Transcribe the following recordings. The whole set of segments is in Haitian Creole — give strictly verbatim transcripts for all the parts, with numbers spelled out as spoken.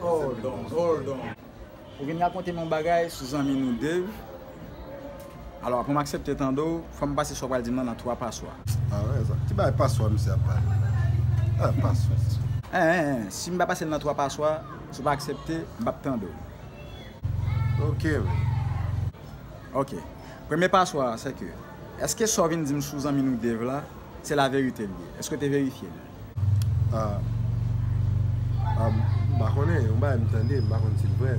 Hold on, hold on. Ou vin rakonte m yon bagay sou zanmi nou Dave. Alò, pou m aksepte tande w, fò m pase sa w pral di m nan nan twa paswa. Ah wè, sa. Ki bagay paswa misye ap pale? Ah, paswa. Hein, hein, hein, si m pa pase l nan twa paswa, si w pa aksepte, m p ap tande w. Ok, men. Ok. Premye paswa a, se ke, èske sa w vin di m sou zanmi nou Dave la, se laverite l ye? Èske w te verifye l? Ah, ah, m pa konnen, yon bagay m tande, m pa konn si l vrè.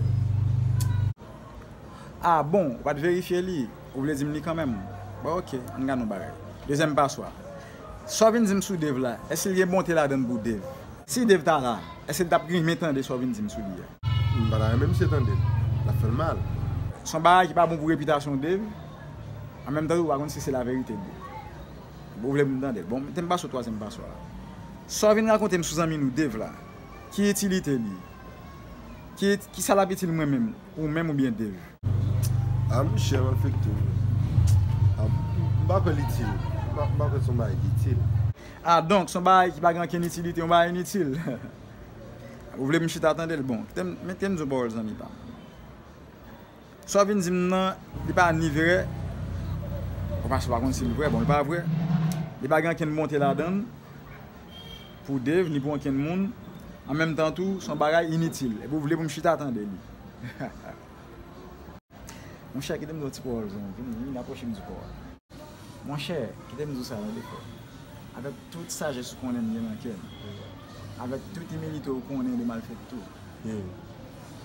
Ah bon, ou pa t verifye li, ou vle di m li kanmenm? Bon, ok, ann gade yon bagay. Dezyèm paswa. Sa w vin di m sou Dave la, èske l gen bonte ladan l pou Dave? Si Dave ta la, èske l t ap renmen tande sa w vin di m sou li a? M pa ta renmen misye tande l. L ap fè l mal. Se yon bagay ki pa bon pou repitasyon Dave. An menm tan tou, ou pa konn si se laverite l ye. Ou vle pou m tande l. Bon, te m pase w twazyèm paswa la. Sa w vin rakonte m sou zanmi nou Dave la, ki itilite li? Ki, ki sa l ap itil mwen menm, ou menm oubyen Dave? Ah, monchè, m ap fekte w. Ah, m pa kwè l itil. M pa, m pa kwè se yon bagay ki itil. Ah, donk, se yon bagay ki pa gen okenn itilite, yon bagay initil. Ou vle m chita tande l? Bon, kite m, men kite m di w pawòl zanmi pa m. Sa w vin di m nan, li pa ni vrè, ou pa, ou pa konn si l vrè, bon, li pa vrè. Li pa gen okenn bonte ladan l pou Dave, ni pou okenn moun. An menm tan tou, se yon bagay initil. Epi w vle pou m chita tande li. Monchè, kite m di w ti pawòl, zanmi. Vin, vin apwoche m di pawòl. Monchè, kite m di w sa, tande, frè. Avèk tout sajès ou konnen m gen nan kè m, avèk tout imilite ou konnen de m al fè tou,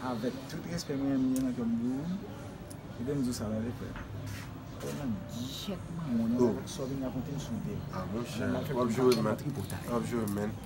avèk tout respè mwen menm gen nan kè m pou ou, kite m di w sa, tande, frè. Ou nan gyèt manman w nan avèk sa w vin rakonte m sou Dave. Ah, monchè, w ap joure m, man. W ap joure m, man.